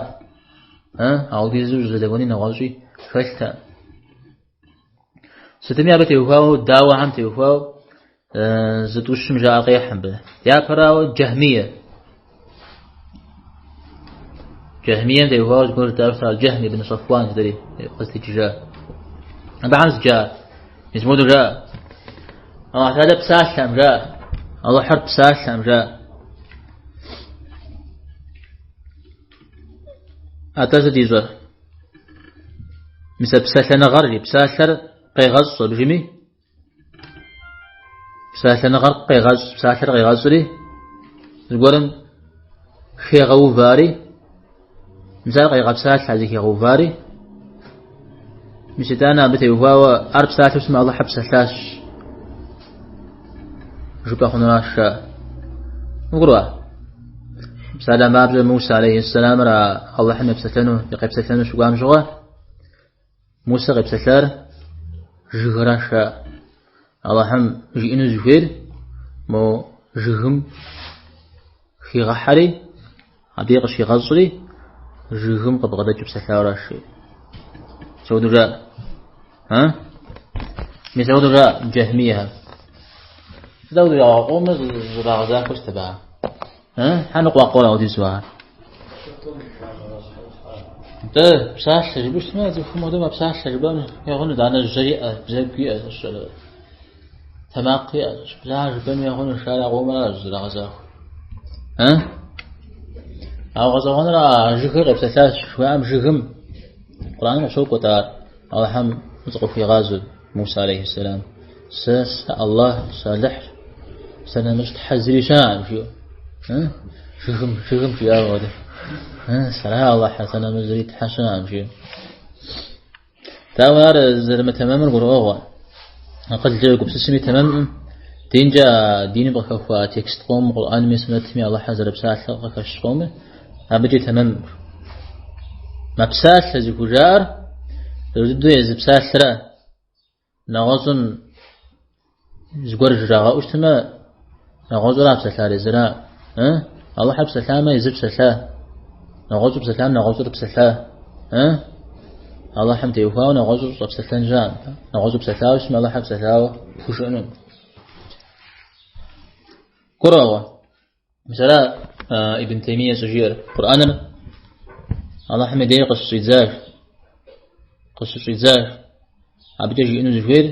ауэдизу щӏызэдэуэни нэгъуэщӏи хэлътэкъым. Сытми абы теухуауэ, дауэхэм теухуауэ зытӏущым жаӏэр къехь абы. Япэрауэ Джахмие. Джахмием теухуауэ зыгуэр жытӏауэ щыта Джахм ибн Сафуан жытӏэри къызытекӏыжа. Абыхэм сыт жаӏэр? Мис мыуэдэу жаӏэ. Аллахь Тэхьэлэ псалъэм жаӏэ. Аллахьыр псалъэм жаӏэ. Атӏэ сыт ищӏэр? Мис а псалъэныгъэр, псалъэр къегъэщӏ абыжми, псалъэныгъэр къегъэщӏ, псалъэр къегъэщӏри, зыгуэрым хегъэувари, мис ар къегъэпсалъэ зыхегъэувари, мис итӏанэ абы теухуауэ ар псалъэу щытмэ Алыхьыр псэлъащ. Жыпӏэ хъунуращ жаӏэ. Угурыӏуа? Псалъэм папщӏэ Мусэ алейхьиссэламыр Алыхьым епсэлъэну, къепсэлъэну щыкӏуам щыгъуэ, Мусэ къепсэлъар жыгыращ жаӏэ. Алыхьым жиӏэну зыхуейр мо жыгым хигъэхьэри, абы къыщигъэщӏри, жыгым къыбгъэдэкӏыу псэлъауэращ жиӏэ. Мис ауэдэу жаӏэ. А? Мис ауэдэу жаӏэ джахмиехэр. Сыт ауэдэу ягъэкъуомэ зрагъэзахуэу щыт абыхэм? А? Хьэ ныкъуакъуэр ауэдизу ахэр? Нтӏэ, псалъэ жыпӏэу щытмэ, цӏыхум хуэдэу мэпсалъэ жыпӏэм ехъуну, итӏанэ жьэ иӏэ, бзэгу иӏэ, тэмакъ иӏэ, бза жыпӏэми ехъуну, шар къомыращ зрагъэзахуэр. А? Ауэ гъэщӏэгъуэныр а жыгыр къепсэлъащ, жыхуаӏэм жыгым Къурӏэным къыщокӏуэ-тӏэ ар, Алыхьым зыкъыхуигъазэу Муса алейхьиссэлам. Сэ сы-Аллахь, сы-Алыхьщ, сэ нэмыщӏ тхьэ зыри щыӏэкъым, жиӏэу. Жыгым, жыгым жиӏауэ хуэдэ. Сэра Алыхьыр, сэ нэмыщӏ зыри тхьэ щыӏэкъым, жиӏэу. Дауэ ар зэрымытэмэмыр гурыӏуэгъуэ. Акъылкӏэ уегупсысми тэмэмкъым. Динкӏэ а диным къыхэхуа текст къомым, Къурӏэнми, суннэтми Алыхьыр зэрыпсалъэр къыхэщ къомыр, абыкӏи тэмэмкъым. Мэпсалъэ зыхужаӏэр пэж дыдэу езы псалъэра. Нэгъуэщӏым зыгуэр жрагъэӏэу щытмэ, нэгъуэщӏыра псэлъар езыра. Алыхьыр псэлъамэ, езыр псэлъа. Нэгъуэщӏыр псэлъам, нэгъуэщӏыр псэлъа. Алыхьым теухуауэ нэгъуэщӏыр щӏэпсэлъэн щыӏэкъым. Нэгъуэщӏыр псэлъауэ щытмэ, Алыхьыр псэлъауэ пхужыӏэнукъым. Гурыӏуэгъуэ. Мис ара Ибн Теймие щӏыжиӏэр. Къурӏэныр Алыхьым и дей къыщыщӏидзащ. Къыщыщӏидзащ. Абыкӏэ жиӏэну зыхуейр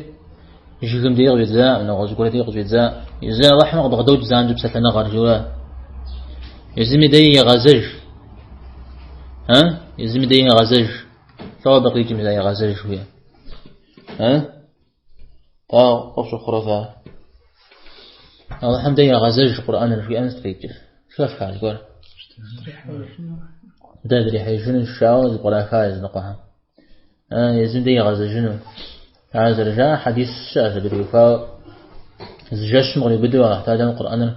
жыгым дей къыщӏидза, нэгъуэщӏ гуэр дей къыщӏидза. Езы Алыхьым къыбгъэдокӏ занщӏэу псэлъэныгъэр, жиӏэурэ. Езым и дей егъэзэж. А? Езым и дей егъэзэж. Лӏо абы къикӏым егъэзэж жиӏэ. А? Дауэ къыфщыхъурэ фэ? Алыхьым дей егъэзэж Къурӏэныр жиӏэн сыт къикӏыр? Хэфха зыгуэр? Дэ дрихьеижыну жаӏэу зыпкъраха языныкъуэхэм. Езым дей егъэзэжыну. Ар зэрыжаӏэ хьэдис щыӏэщ абы теухуауэ. Зы жэщым къриубыдэу Алыхь Тэхьэлам Къурӏэныр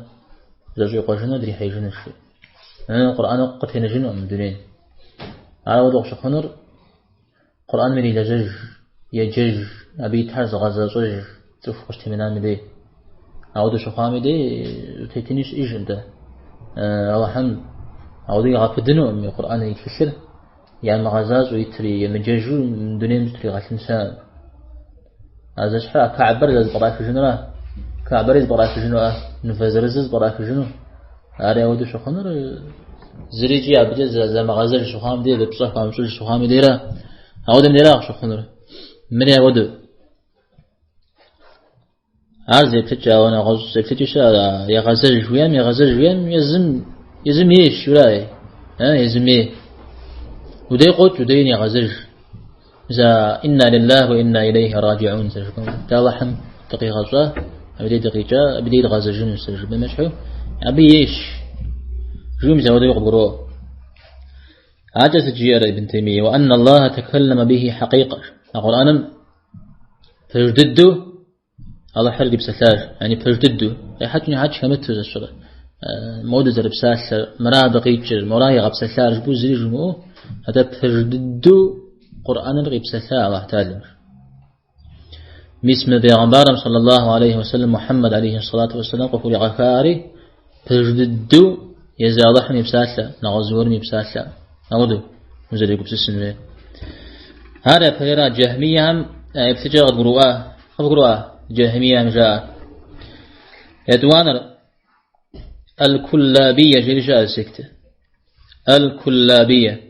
зэщӏикъуэжыну дрихьеижынущ. Къурӏэныр къытенэжынукъым мы дунейм. Ар ауэдэу къыщыхъунур Къурӏэным ирилэжьэж, еджэж, абы итхэр зыгъэзэщӏэж цӏыху къыщытемынам и дей. Ауэдэу щыхъуам и дей тетыни щыӏэжкъым дэ. Алыхьым ауэдэу игъэпудынукъым и Къурӏэныр, и тхылъыр ямыгъэзащӏэу итри, емыджэжу дунейм зытригъэлъын щыӏэкъым. А зэщхьыр а Каабэр зэрызэпкърахыжынура? Каабэри зэпкърахыжыну, мывэ зырызыр зэпкърахыжыну. Ари ауэдэу щыхъунур зырикӏи абыкӏэ замыгъэзэж щыхъуам дей, абы пщӏэ хуамыщӏыж щыхъуам и дейра. Ауэдэм дейра къыщыхъунур. Мыри ауэдэу. Ар зы еплъыкӏэ, ауэ нэгъуэщӏ еплъыкӏи щыӏэ, егъэзэж жиӏэм, егъэзэж жиӏэм, езым, езым ейщ, жиӏэра, езым ей. Удей къокӏ, удей егъэзэж. За инна лиллахи ва инна илейхи раджиун зэрыжыпӏэм. Дэ Алыхьым дыкъигъэщӏа, абы дей дыкъикӏа, абы дей дгъэзэжынущ зэрыжыпӏэм ещхьу, абы ейщ. Жиӏэм мис ауэдэуи къыбгуроӏуэ. Акӏэ сыт жиӏэрэ Ибн Теймие? Ва анна Аллаха такаллама бихи хьэкъикъэ. А Къурӏэным пэж дыдэу Алыхьыр къипсэлъащ, яни пэж дыдэу, къехьэкӏ-нехьэкӏ хэмыту зэщӏэрэ. Моду зэрыпсалъэр, мыра абы къикӏыр, мора игъэпсэлъар жыпӏэу зыри жумыӏэу, атӏэ пэж дыдэу Къурӏэныр къипсэлъа Алыхь Тэхьэлам. Мис мы бегъымбарым, саллаллаху алейхи вассалам, Мухьэммэд алейхи салату вассалам къыхуригъэхари пэж дыдэу езы Алыхьым и псалъэ, нэгъуэщӏ зыгуэрым и псалъэ. Ауэдэу узэрегупсысын хуейр. Ар япэрейра джахмиехэм еплъыкӏэ къыдгурыӏуа, къыбгурыӏуа джахмиехэм жаӏэр. Етӏуанэр Аль-Куллабия жери щыӏэ секты. Аль-Куллабия.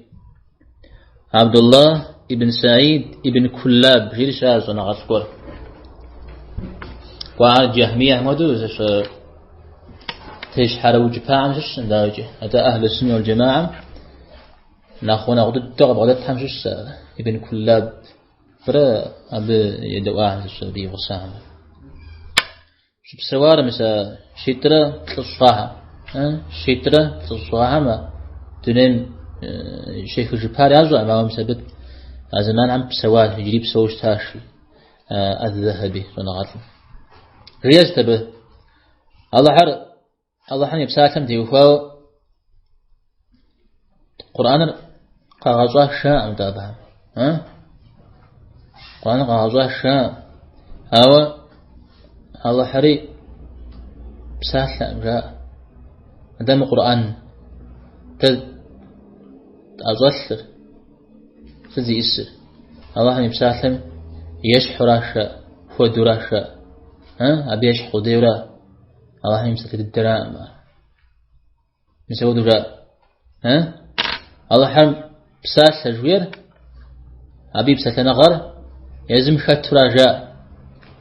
Абдуллах ибн Саид ибн Куллаб жери щыӏэ щӏэныгъэлӏ гуэр. Кӏуэ ар джахмиехэм хуэдэу зэщӏэ тещхьэрыукӏыпахэм щыщкъым, дауикӏи. Атӏэ Ахьлу Суннэ уал Джамаам нэхъ гъунэгъу дыдэу къыбгъэдэтхэм щыщщ Ибн Куллаб. Абырэ абы едэӏуахэм щыщ, абы и гъусахэм. Щыпсэуар мис а щитӏрэ плӏыщӏ гъэхэм. Щитӏрэ плӏыщӏ гъэхэм дунейм щехыжыпар ящӏэкъым, ауэ мис абы а зэманхэм псэуащ, иджыри псэу щытащ Аз-Захаби щӏэныгъэлӏым. Жиӏэст абы, Алыхьыр Алыхьым и псалъэм теухуауэ Къурӏэныр къагъэщӏа жаӏэм дэ абыхэм. Къурӏэныр къагъэщӏа жаӏэм. Ауэ Алыхьри псалъэкъым жаӏэ. Дэ мы Къурӏэн дэ тӏэщӏэлъыр, сыт зиӏысыр? Алыхьым и псалъэм ещхьура жаӏэ, хуэдэура жаӏэ. Абы ещхь къудейура? Алыхьым и псалъэ дыдэраӏым ар. Мис апхуэдэу жаӏэ. Алыхьым псалъэ жиӏэр, абы и псэлъэныгъэр езым хэтура жаӏэ.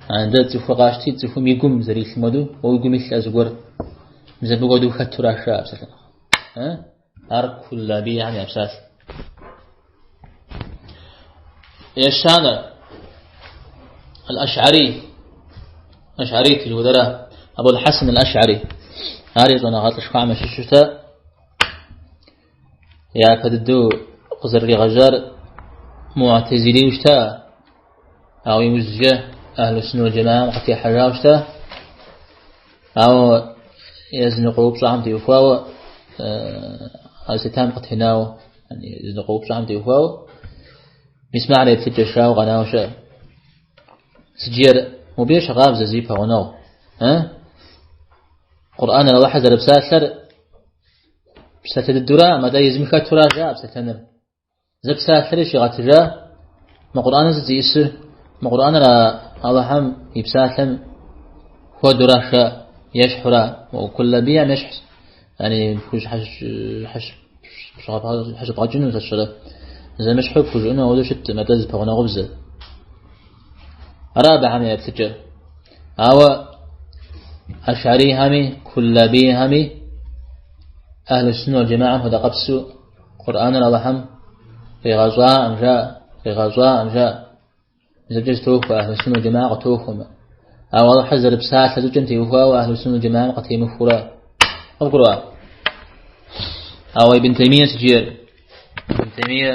Андэ цӏыхур къащти, цӏыхум и гум зэрилъым хуэдэу, уэ уи гум илъ зыгуэр, мис абы хуэдэу хэтура жаӏэ псэлъэныгъэр. Ар куллабиехэм я псалъэ. Ещанэр Аль-Аш'ари. Аш'ари жыхуэтӏэра Абу Аль-Хьэсэн Аль-Аш'ари. Ар и щӏэныгъэлӏышхуэхэм ящыщу щыта. Япэ дыдэу къызэрыригъэжьар муатезилиу щыта. Ауэ иужькӏэ Ахьлу Суннэ уал Джамаам къытехьэжауэ щыта. Ауэ языныкъуэ упщӏэхэм теухуауэ а зытетам къытенауэ, языныкъуэ упщӏэхэм теухуауэ, мис мыхэр еплъыкӏэ шауэ къэнауэ щыӏэ. Сыт жиӏэр мобы ещхьыркъабзэ зи пэгъунэгъу. Къурӏэныр Алыхьыр зэрыпсалъэр псалъэ дыдэураӏым, атӏэ езым хэтура жаӏэ псэлъэныр. Зэ псалъэри щигъэтыжа, мы Къурӏэныр сыт зиӏысыр? Мы Къурӏэныр а Алыхьым и псалъэм хуэдэура жаӏэ, ещхьура, куллабием ещхьщ. Яни щхьэщыбгъэкӏыну зэщэрэ зэмыщхьу пхужыӏэну ауэдэу щыткъым, атӏэ зэпэгъунэгъубзэ. Ара абыхэм я еплъыкӏэр. Ауэ ашарийхэми, куллабийхэми Ахьлу Суннэ уал Джамаам хуэдэ къэпсу Къурӏэныр Алыхьым къигъэщӏаӏым жаӏэ, къигъэщӏаӏым жаӏэ. Мис абыкӏэ зэтохуэ, Ахьлу Суннэ уал Джамаа къытохуэмэ. Ауэ Алыхьыр зэрыпсалъэ щӏыкӏэм теухуауэ Ахьлу Суннэ уал Джамаам къытемыхуэурэ. Къывгурыӏуа? Ауэ Ибн Таймие сыт жиӏэр? Ибн Таймие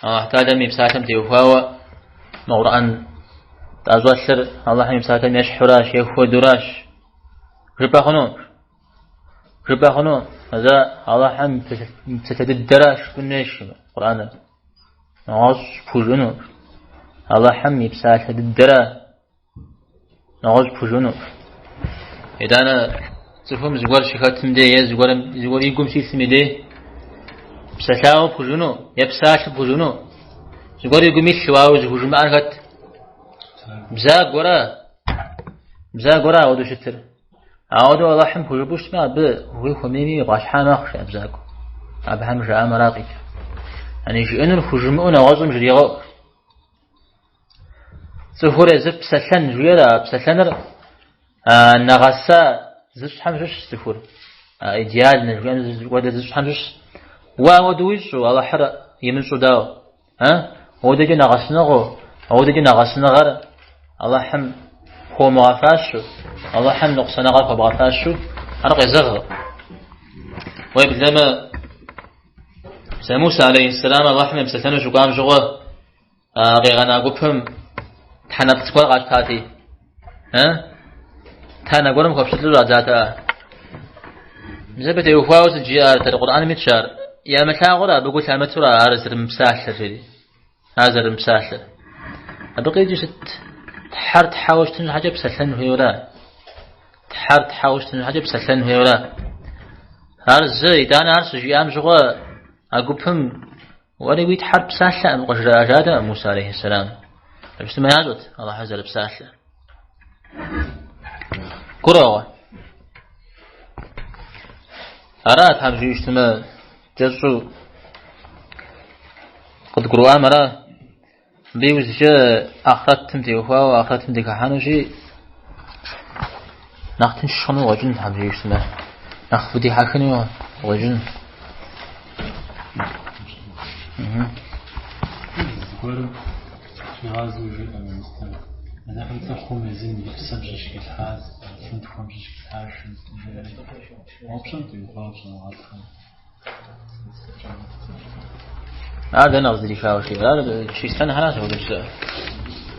Аллахь Тэхьэлам и псалъэм теухуауэ мы Къурӏэн тӏэщӏэлъыр Алыхьым и псалъэм ещхьуращ, е хуэдуращ. Жыпӏэ хъуну? Жыпӏэ хъуну, зэ Алыхьым и псалъэ дыдэращ жыпӏэн хуейщ Къурӏэныр. Нэгъуэщӏ пхужыӏэну. Алыхьым и псалъэ дыдэра нэгъуэщӏ пхужыӏэну. Итӏанэ цӏыхум зыгуэр щыхэтым дей е зыгуэрым зыгуэр и гум щилъым и дей псэлъауэ пхужыӏэну е псалъэ пхужыӏэну. Зыгуэр и гум илъу, ауэ зыхужымыӏэр хэт? Бзагуэра? Бзагуэра ауэдэу щытыр? Ауэдэу Алыхьым хужыпӏэу щытмэ, абы хуей хуэмейми ибгъэлъхьа мэхъу, жаӏэ бзагуэ. Абыхэм жаӏам ара къикӏыр. Яни жиӏэнур хужымыӏэу нэгъуэщӏым жригъэӏу. Цӏыхур езыр псэлъэн жиӏэр, а псэлъэныр Нэгъэса зыщӏхэм щыщ цӏыхур, идеальнэ жыхуиӏэм хуэдэ зыщӏхэм щыщ. Уэ ауэдэу уищӏу, Алыхьыр имыщӏу дауэ? Ауэдэкӏэ нэгъэсыныгъэу, ауэдэкӏэ нэгъэсыныгъэр Алыхьым хуомыгъэфащэу, Алыхьым ныкъусаныгъэр хуэбгъэфащэу, ар къезэгъкъым. Уеблэмэ, сэ Муса алейхьиссэлам Алыхьым епсэлъэну щыкӏуам щыгъуэ, къигъэна гупым тхьэнэпцӏ гуэр къащтати, танэ гуэрым хуэпщылӏу щӏадзатэӏэ. Мис абы теухуауэ сыт жиӏар, тэр Къурӏэным итщ ар. Ямылъагъурэ абы гу лъамытурэ ар зэрымыпсалъэр, жери. Ар зэрымыпсалъэр. Абы къикӏыу сыт? Тхьэр тхьэуэ щытын щхьэкӏэ псэлъэн хуейуэра? Тхьэр тхьэуэ щытын щхьэкӏэ псэлъэн хуейуэра? Ар зы, итӏанэ ар щыжиӏам щыгъуэ а гупым Уэри уи Тхьэр псалъэкъым къыжраӏэжатэкъым Муса алейхьиссэлам. Апщытмэ ящӏэт Алыхьыр зэрыпсалъэр. Гурыӏуэгъуэ. Ара Тхьэм жиӏэу щытмэ, кӏэщӏу къыдгурыӏуам ара. Мыбы иужькӏэ ахърэтым теухуауэ ахърэтым дыхыхьэнущи, нэхъ тынш хъуну къыщӏэкӏын Тхьэм жиӏэу щытмэ, нэхъ фыдихьэхыну къыщӏэкӏын. Зыгуэрым хуигъазэу жиӏэ нэмыцэм, Алыхьым цӏыхум езым и псэм щыщ хилъхьащ, лъынтхуэм щыщ хилъхьащ, жеӏэри. А упщӏэм теухуауэ щӏэныгъэлӏхэм. Ар дэнэ къыздрихауэ жиӏэр? Ар чристэнхэращ апхуэдэу жызыӏэр.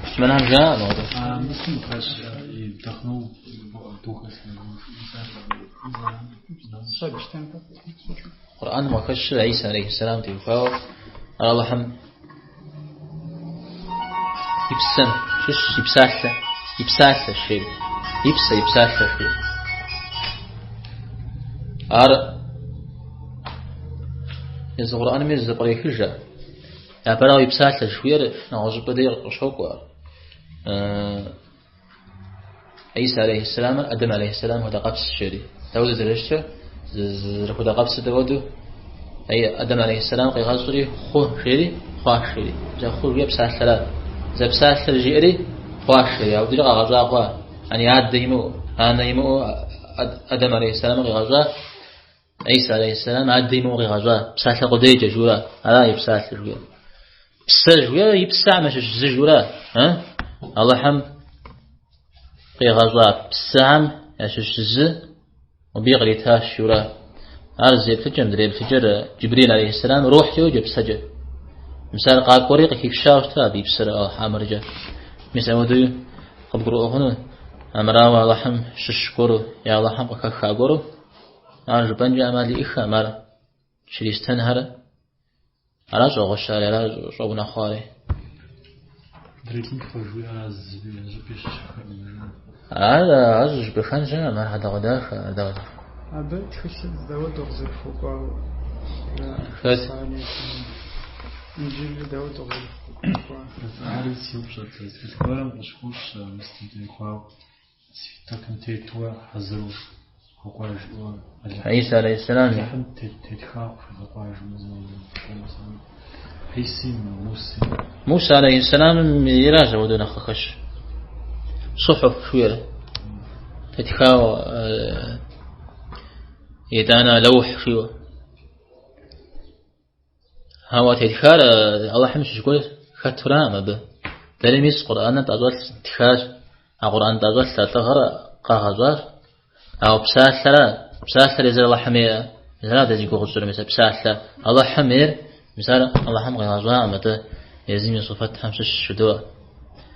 Муслъымэнхэм жаӏэкъым апхуэдэу. А мысым хэщ и вдохнул духа своего. Къурӏэным къыхэщыр Гӏисэ алейхьиссэлам теухуауэ ар Алыхьым и псэм щыщ и псалъэ, и псалъэщ жери. И псэ, и псалъэщ жери. Ар езы Къурӏэнми зэпкърехыж ар. Япэрауэ и псалъэ жыхуиӏэр нэгъуэщӏыпӏэ дей къыщокӏуэ ар. Гӏисэ алейхьиссэламыр Адэм алейхьиссэлам хуэдэ къэпсщ жери. Дауэ зэрыщытыр? Зэрыхуэдэ къэпсыр дауэду? Адэм алейхьиссэлам къигъэщӏри хъу жери, хъуащ жери. Зэ хъу жиӏэ псалъэра. Зэ псалъэр жиӏэри хъуащ жери. Ауэдэри къагъэщӏа хъуа. Ани адэ имыӏэу, анэ имыӏэу Адэм алейхьиссэлам къигъэщӏа. Гӏисэ алейхьиссэлам адэ имыӏэу къигъэщӏа. Псалъэ къудейкӏэ жиӏэура. Ара и псалъэ жиӏэр. Псэ жиӏэр и псэхэм ящыщ зы жиӏэура. Алыхьым къигъэщӏа псэхэм ящыщ зы мыбы къритащ жиӏэура. Ар зы еплъыкӏэм, мыдрей еплъыкӏэр Джибрил алейхьиссэлам рухькӏэ йоджэ псэкӏэ. Мис ар къакӏуэри къыхипщауэ щыта абы и псэр Алыхь ӏэмыркӏэ. Мис апхуэдэу къыбгурыӏуэ хъуну, амырауэ Алыхьым щыщ гуэру е Алыхьым къыхэха гуэру, ар жыпӏэнкӏэ ӏэмал иӏыххэкъым, ар чристэнхэр ара щӏэгъуэщари, ара щӏэунэхъуари. Ар ар зыщӏыпӏэхэн щыӏэкъым, ар хьэдэгъуэдахэ, хьэдэгъуэдахэ. Абы тхылъыр дауэдэу къызэрыхуэкӏуауэ? Хэт? Инджылыр дауэдэу къызэрыхуэкӏуа? Ари си упщӏэт, тхылъ гуэрым къыщыхощ мыстым теухуауэ. Свитокым тетуэ хьэзыру хуэкӏуа жиӏэу Гӏисэ алейхьиссэлам. Алыхьым тетха къыхуигъэкӏуа жиӏэу Хьиси, Муси. Муса алейхьиссэламым иращ апхуэдэу нэхъ къыхэщ. Сухьуф жиӏэр тетхауэ итӏанэ лэухь жиӏэу. Ауэ тетхар Алыхьым щыщ гуэр хэтуракъым абы. Дэри мис Къурӏэныр тӏэщӏэлъ тхащ. А Къурӏэн тӏэщӏэлъ а лӏыгъэр къагъэщӏащ. Ауэ псалъэра, псалъэр езыр Алыхьым ейӏэ. Мис ара дэ зи гугъу тщӏыр, мис а псалъэ Алыхьым ейр, мис ар Алыхьым къигъэщӏакъым, атӏэ езым и сыфэтхэм щыщ жыдоӏэ.